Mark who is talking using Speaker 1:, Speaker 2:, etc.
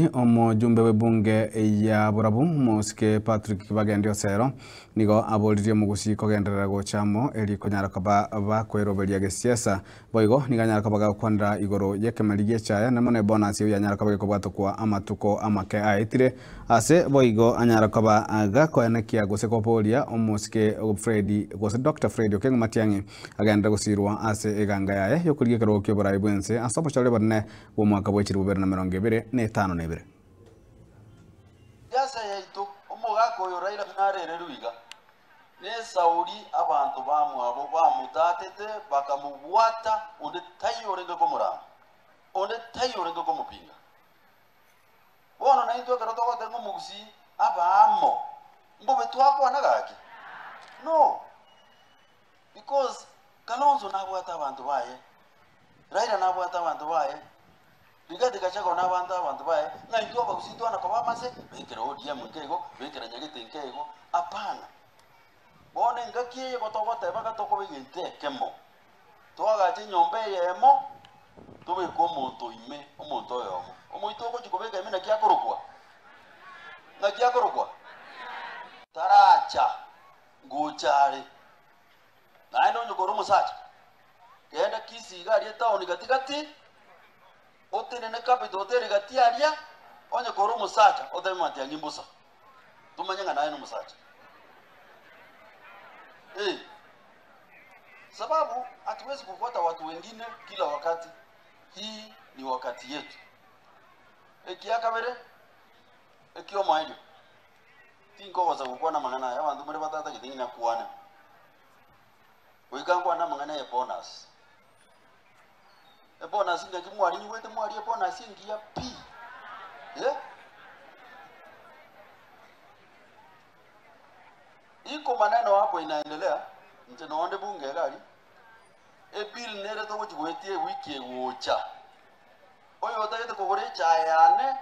Speaker 1: Omojumbe bw'ebunge ya Borabu, Omosike Patrick Kibagendi Osero, nigo aboririe omogusii kogenderera gocha amo eri konyara koba bakweroberia gesiasa. Boigo nigo anyara koba gagokwanera igoro y'ekemeri gi'echaya na mono ebonus eyio yanyara koba gekobwatokwa amatuko amake aetire. Ase boigo anyara koba gakoenekia gose koboria Omosike Fred gose Doctor Fred Okengo Matiang'i agenderere gosirwa ase eganga yaye y'okorigia ekerogo ki'oborai bw'ense ase obochore bonene bw'omwaka bwe chilifu bibere na emerongo ebere na etano na ebere.
Speaker 2: Siasa yaito, omogaka oyo Raila narererwe iga, nesauri abanto bamwabo bamotatete bakamobwata, onde taiyo orenge komorama, onde taiyo orenge komopinga. Bono naintwe ekero togoteba ng'a omogusii abe amo, mbobe twakwana gaki? No. Because Kalonzo nabwate abanto baye, Raila nabwate abanto baye, Rigathi Gachagua nabwate abanto baye, ng'a intwe abagusii twana koba amase, bekera ODM nkeigo, bekera Nyagete nkeigo, hapana. Bono engaki eye igo togoteba iga tokoba egento ekemo, toagache enyomba eyemo, tobeke omonto ime, omonto oyomo. Omoito ogochia kobeka ime naki akorokwa? Naki akorokwa? Taracha ngocha are. Naende onye kore omosacha, genda Kisii iga aria etaoni gati gati, otenene Capital Hotel gati aria, onye kore omosacha otebe Matiang'i mbosa, tomanye ng'a naye nomosacha. Eh, sababu hatuwezi kufuata watu wengine kila wakati, hii ni wakati yetu. Ekiakabere, ekiomoerio. Tinkogosa gokwana amang'ana aya, abanto more batatagete ng'a nakwane. Goika nkwane amang'ana y'ebonus. Ebonus ng'aki mwarinyigwete mwaria ebonus engiya pi. Eh? Iko maneno hapo inaendelea, inche nonde bunge iga aria, ebill nere togochi goetia ewiki egocha. Oyo otagete kogora echae yane.